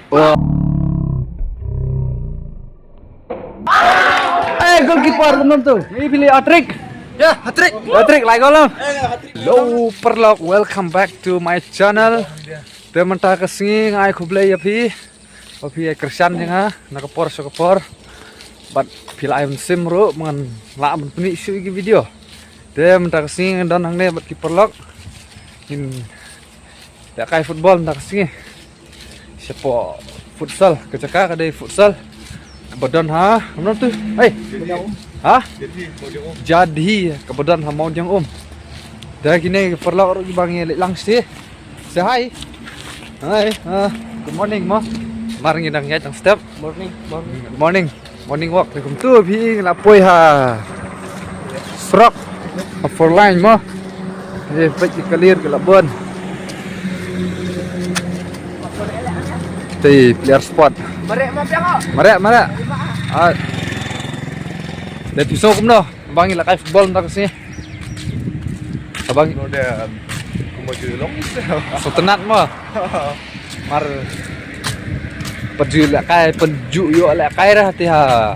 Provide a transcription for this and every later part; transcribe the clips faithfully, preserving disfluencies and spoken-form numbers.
Eh, goalkeeper, kumno to? Ngi phi leh hat-trick. Ya, hat-trick. Hat-trick, lai gol lam. Hello, paralok, welcome back to my channel. Te mynta ka sngi nga ai khublei ïa phi. Ba phi ai kyrshan ïa nga na ka por sha ka por. Bad phi la ai mynsiem ruh, ba ngan lah ban pyni shuh ïa ki video. Te mynta ka sngi nga don hangne bad ki paralok. Ngin lehkai football mynta ka sngi. Shapoh futsal, ka jaka ka dei futsal. Kaba don ha, kumno to? Hei. Ha? Jadhi, kaba don ha Mawdiangum. Te kine ki paralok ruh kiba ngi leit lang shatei. Say hi. Hi. Ah, good morning mo. Mar ngi dang ïaid tang step. Morning, morning. Good morning. Morning walk. Te kumto phi, ngi la poi ha surok, ha four lane mo. Te peit ki kalir ki la bun. Te player spot. Mareh mo, piang ko. Mareh, mareh. Ah. Te phi sngew kumno ba ngi lehkai football mynta ka sngi? Abang. Kumno de, um, kumno ju long. Sngewtynnat mo. Mar pynjuh lehkai, pynjuh ïoh lehkai ra te ha.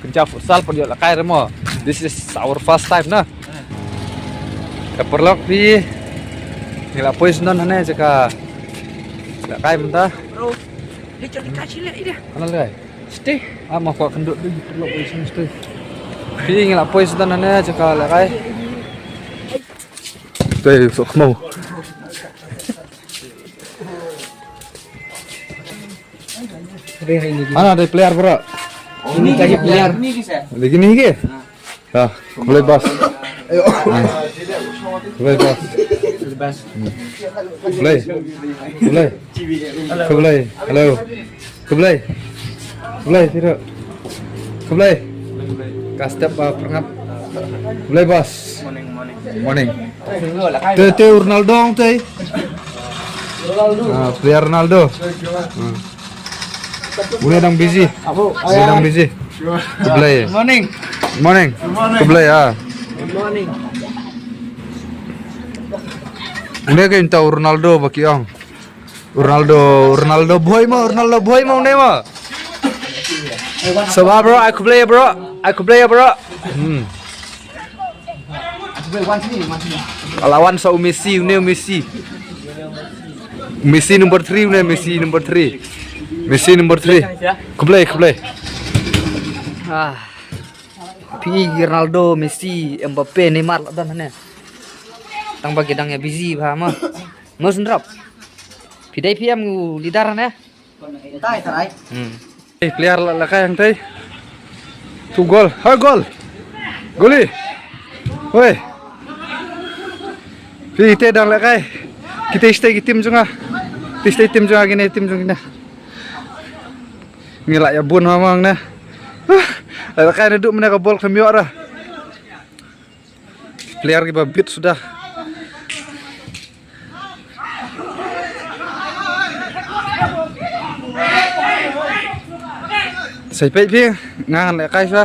Kynja futsal pynjuh lehkai ra mo. This is our first time na. Te paralok phi, ngi la poi sdang hangne jaka lehkai mynta. Bro, ni cari kaci le ida. Mana lehkai? Stay. Ah, ma kwah kyndit dei, paralok, poi sdang stay. Phi, ngi la poi sdang hangne jaka lehkai. Stay, sok mau. Mana dei player, bro? Ini ka dei player. Lagi ni ke? Ah, khublei boss. Ah. Khublei boss. Khublei. Khublei. Khublei. Hello. Khublei. Khublei, Tiro. Khublei. Ka step, ah, pyrngap. Khublei, boss. Morning, morning. Morning. Te, te Ronaldo te. Ah, player Ronaldo. Hmm. Une dang busy. Une dang busy. Khublei. Morning. Morning. Khublei, ah. Morning. Une ka mynta Ronaldo ba ki ong. Ronaldo, Ronaldo boy mo, Ronaldo boy mo, ne mo. So, ah, bro, ai khublei, bro. Ai khublei, bro. Hmm. Ala wan sa u Messi, une u Messi. Messi number three, une Messi number three. Messi number three. Khublei, khublei. Ah. Phi Ronaldo, Messi, Mbappe, Neymar la don hangne. Tang ba ki dang ïa busy bha mo. Mo Sundrop. Phi dei phi em u leader ne? Tai tai. Hmm. Eh, player la, la kai hangtai. Tu gol. Ha, gol. Goli. Woi. Phi te dang la kai. Kita stay ki team jong nga. Kita stay team jong nga, kine team jong nga. Ngi la ïa bun ha mang ne. La kai ne, duk mane ka bol khlem ïoh ra. Player kiba bit suda. Sai peit phi, ngan leh kai sa.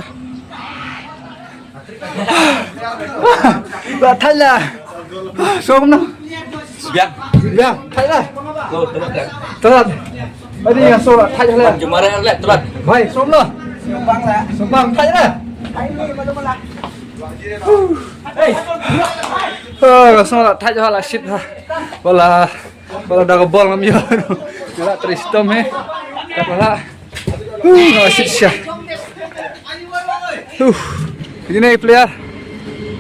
Ba thai la. Som no. Biang. Biang, thai la. Lo, telat, kan? Telat. Tadi yang solat thai la. Jumare le, telat. Bai, som no. Sumbang la. Sumbang thai la. Thai ni, mana mana. Hey. Ah, ka sngew la thait ha, la shit ha. Wala, wala da ka bol ngam ïoh. Nga la trei shitom hi. Ka la. Huh, la shit sha. Huh. Kine player.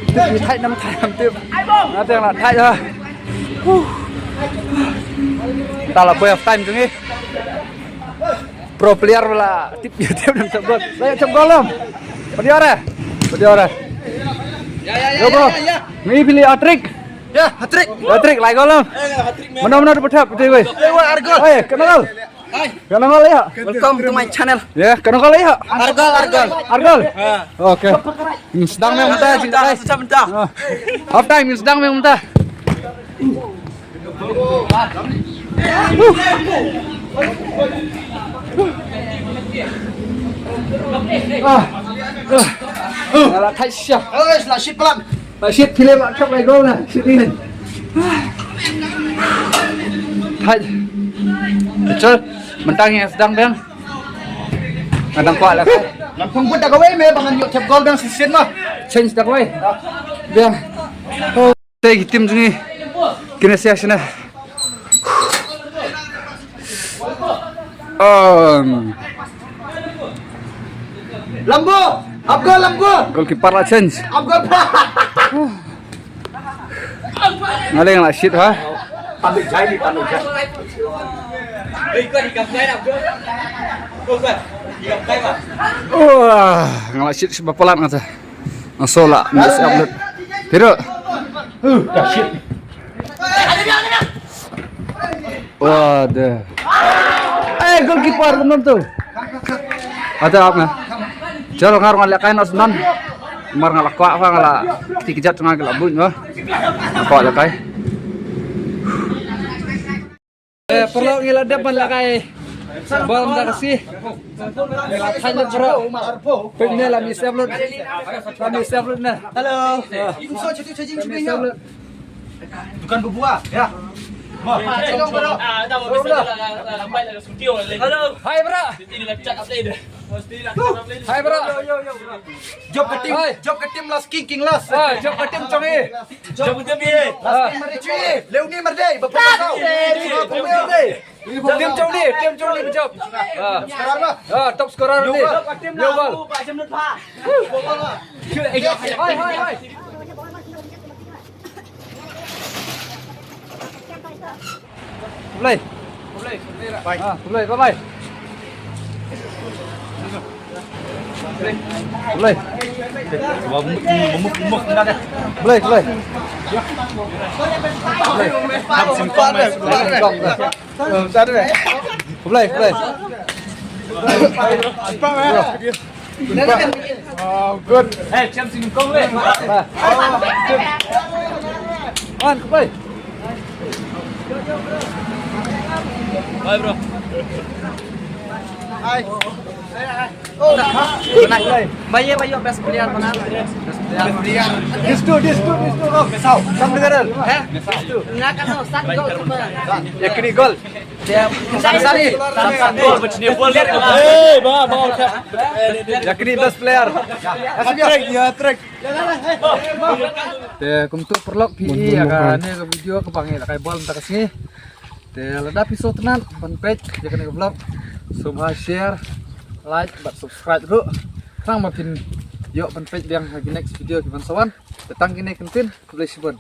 Tip ni thait nam thait nam tip. Nga teng la thait ha. Huh. Ta la poi half time tu ngi. Pro player ba la tip ïa tip nam chap gol. La ïa chap gol lam. Padiore. Padiore. Yo, bro. Ngi pili hat-trick. Ya, hat-trick. Hat-trick, lai gol lam. Mano mano tu pathap tu, wei. Eh, wah, ar gol. Eh, kena gol. Kena gol ya. Welcome to my channel. Ya, kena gol ya. Ar gol, ar gol. Ar gol. Okay. Ngin sdang meng mynta, jingkyrkhu. Half time, ngin sdang meng mynta. Ah. Ah. La thait sha. Eh, la shit palat. La shit, phi leh ba khap lai gol na. Shit ni. Thait. Chal, mynta ngi sdang biang. Nga dang kwah la. Ngan pynbud da kawei me ba ngan ïoh thep gol biang shisien ma. Change da kawei. Biang. Oh, te ki team jong ngi. Kine sia shane. Um. Lambo, apko Lambo. Goalkeeper la change. Apko. Nga leng la shit ha. Pandai jai ni, pandai jai. Wah, nga la shit sha ba palat nga ta. Nga so la miss upload. Pero. Uh, dah shit. Wah, dah. Eh, goalkeeper, kumno tu? Ada apa? Jal ngar ngal lekai nas nan. Mar ngal kwah apa ngal. Kiti kejat ngal kala buin, wah. Kwah lekai. Eh, paralok ngi la dep ban lekai. Bol mynta ka sngi. Ngi la thait lut paralok. Peit ne la miss upload. La miss upload ne. Hello. Ah. La miss upload. Dukan berbuah, ya. Wah. Hello. Hai, bro. Hai, bro. Jop ka team, hai. Jop ka team last king, king last. Ah, jop ka team chong i. Jop ka team i. Last king mari chui. Leuni mardei, bapa kau. Leuni mardei. Team chong ni, team chong ni jop. Ah. Scorer lah. Ah, top scorer ni. Yo, bal. Yo, bal. Hai, hai, hai. Khublei. Khublei. Ah, khublei, bye bye. Khublei. Khublei, khublei. Khublei, khublei. Oh, good. Eh, chem sini kong le. Man, khublei. Bye, bro. Hai. Baye, baye, best player mana? Best player. These two, these two, these two, no. Sao, sam dengar. Eh? These two. Nga kan no, sat gol semua. Ya, kini gol. Sari, sari. Eh, ba, ba, ba. Ïa kine best player. Hat-trick, ïa, hat-trick. Te kumtu paralok phi ïa kane ka video kaba ngi la kai bol mynta ka sngi. Te lada phi sngewtynnat ban peit ïa kane ka vlog, sngewbha share, like bad subscribe ruh. Tang ba phin ïoh ban peit biang ha ki next video kiban sa wan. Te tang kine kyntien, khublei shibun.